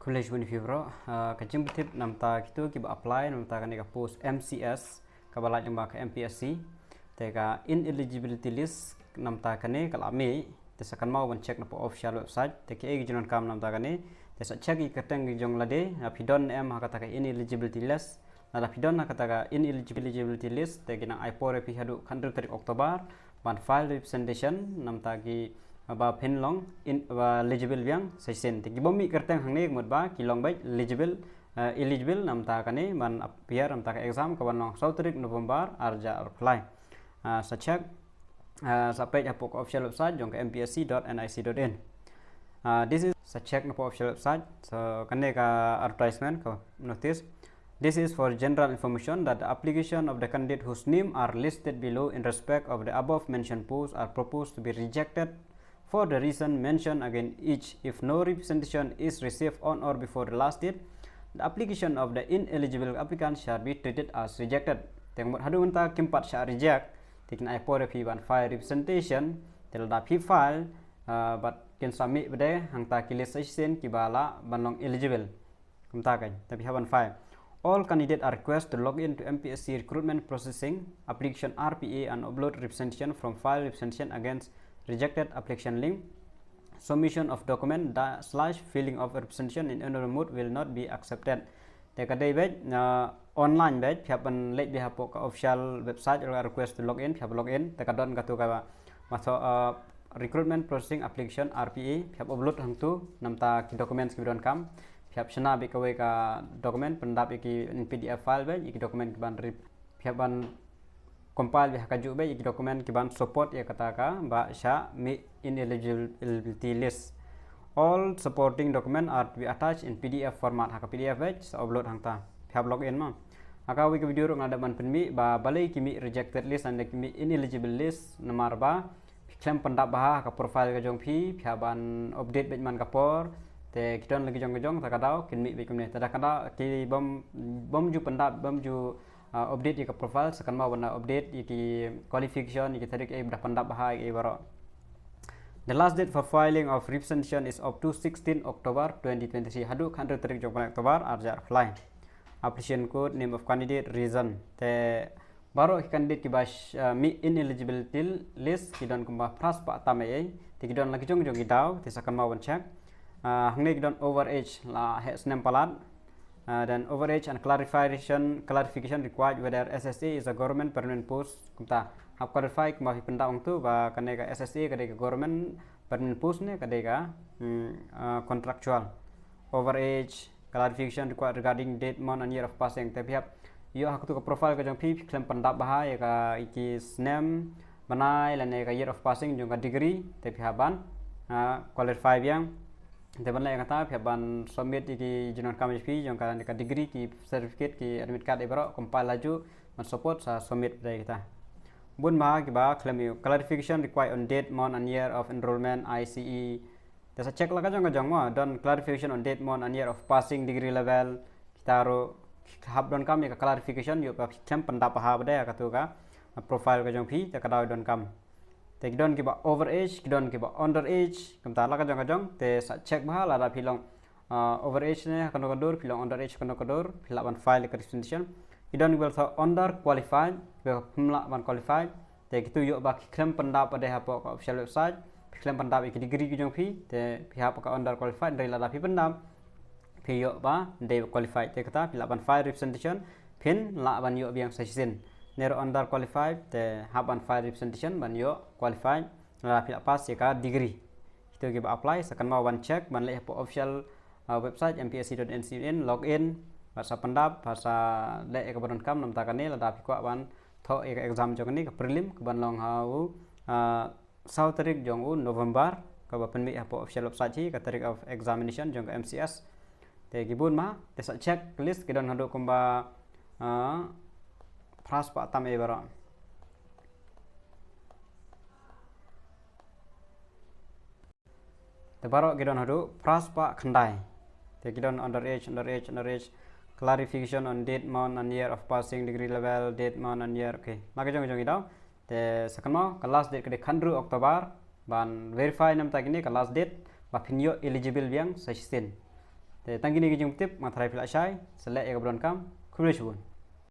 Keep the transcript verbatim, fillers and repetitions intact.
Khublei shibun ïa phi baroh. Ah, ka jingpyntip namta kito kiba apply namta kane ka post M C S kaba lait lyngba ka M P S C. Te ka ineligibility list namta kane ka la mih. Te sa kynmaw ban check na poh official website. Te kiei ki jingdonkam namta kane. Te sa check ïa ka kyrteng ka jong lade. Lada phi don ne em ha kata ka ineligibility list. Lada phi don ha kata ka ineligibility list. Te ki nang ai por ïa phi haduh khathynriew tarik October ban file representation namta kiba phin long in, ba eligible biang sa shisien. Te ki bym mih kyrteng hangne ka mut ba ki long beit eligible, eh, eligible namta kane ban appear namta ka exam kaban long saw tarik November ar hajar arphew lai. Ah, sa check, ah, sa peit hapoh ka official website jong ka M P S C dot N I C dot in. Ah, this is, sa check na poh official website. So kane ka advertisement ka notice. This is for general information that the application of the candidate whose name are listed below in respect of the above mentioned post are proposed to be rejected for the reason mentioned again each. If no representation is received on or before the last date, the application of the ineligible applicant shall be treated as rejected. Te ka mut haduh mynta kim pat shah reject, te kin ai por ïa phi ban file representation. Te lada phi file, ah, bad kin sa mih beit hangta ki list sa shisien kiba lah ban long eligible. Kumta kan, te phi hap ban file. All candidates are requested to log in to M P S C recruitment processing application R P A and upload representation from file representation against rejected application link. Submission of document da slash filling of representation in any mode will not be accepted. Te ka dei beit, ah, online beit, phi hap ban leit beit hapoh ka official website, request to log in, phi hap log in, te ka don katu kaba, ma thoh, ah, recruitment processing application R P A, phi hap upload hangtu namta ki documents kiba donkam. Phi hap shna beit kawei ka document, pyndap ïa ki in P D F file beit, ïa ki document kiban rep-, phi hap ban compile beit ha kajuh beit ïa ki document kiban support ïa kata kaba shah mih ineligibility list. All supporting document are to be attached in P D F format, ha ka P D F beit sa upload hangta. Phi hap log in mo. Ha kawei ka video ruh nga la dep ban pynmih ba balei ki mih rejected list lane ki mih ineligible list, namar ba phi khlem pyndap bha ha ka profile ka jong phi, phi hap ban update beit man ka por. Te ki don la ki jong ki jong, ta ka daw kin mih beit kumne. Te da ka daw ki bym, bym ju pyndap, bym ju, ah, update ïa ka profile, sa kynmaw ban da update ïa ki qualification, ïa ki tarik eh ba da pyndap bha ïa ki baroh. The last date for filing of representation is up to sixteen October twenty twenty-three, haduh khathynriew tarik jong u bnai October ar hajar arphew lai. Application code, name of candidate, reason. Te baroh ki candidate kiba sh-, ah, mih ineligibility list ki don kumba phra spah tam eh. Te ki don la ki jong jong ki daw, te sa kynmaw ban check. Ah, hangne ki don overage, la heh snem palat. Ah, then overage and clarification, clarification required whether S S A is a government permanent post. Kumta, hap clarify kumba phi pyndap hangtu ba kane ka S S A ka dei ka government permanent post ne ka dei ka, hmm, ah, contractual. Overage, clarification required regarding date, month and year of passing. Te phi hap ïoh ha katu ka profile ka jong phi, phi khlem pyndap bha ïa ka, ïa ki snem, bnai lane ka year of passing jong ka degree, te phi hap ban, ah, clarify biang. Te ban leh ïa kata phi hap ban submit ïa ki jingdonkam jong phi jong ka, ka degree, ki certificate, ki admit card eh baroh, compile la juh ban support sa submit ïa kita. Bun bha kiba khlem ïoh. Clarification required on date, month and year of enrollment, I C E. Te sa check la ka jong ka jong mo, don clarification on date, month and year of passing degree level. Kita ruh hap donkam ïa ka clarification, ïoh ba phi khlem pyndap bha beit ïa katu ka profile ka jong phi, te ka daw donkam. Te ki don kiba overage, ki don kiba underage, kumta la ka jong ka jong, te sa check bha lada phi long, ah, overage ne kano ka dur, phi long underage kano ka dur, phi lah ban file ka representation. Ki don kiba thoh underqualified, kiba phim lah ban qualified, te kitu ïoh ba ki khlem pyndap beit hapoh ka official website, phi khlem pyndap ïa ki degree ki jong phi, te phi hap ka underqualified, hynrei lada phi pyndap, phi ïoh ba dei qualified, te kata phi lah ban file representation, phin lah ban ïoh biang sa shisien. Ne ruh underqualified, te hap ban file representation ban ïoh qualified, lada phi lah pass ïa ka degree. Kitu kiba apply, sa kynmaw ban check, ban leit hapoh official, ah, website M P S C dot N C dot in, log in, bad sa pyndap, bad sa leh ïa kaba donkam, namta kane lada phi kwah ban thoh ïa ka exam jong kane ka prelim, kaban long ha u, ah, saw tarik jong u November, kaba pynmih hapoh official website hi, ka tarik of examination jong ka M C S. Te ki bun bha, te sa check list ki don haduh kumba, ah, phra spah tam eh baroh. Te baroh ki don haduh phra spah khyndai. Te ki don underage, underage, underage. Clarification on date, month and year of passing degree level, date, month and year. Okay. La ka jong ka jong ki daw. Te sa kynmaw ka last date ka dei khathynriew October, ban verify namta kine ka last date ba phin ïoh eligible biang sa shisien. Te tang kine ki jingpyntip, nga tharai phi la shai, sa leh ïa kaba donkam, khublei shibun.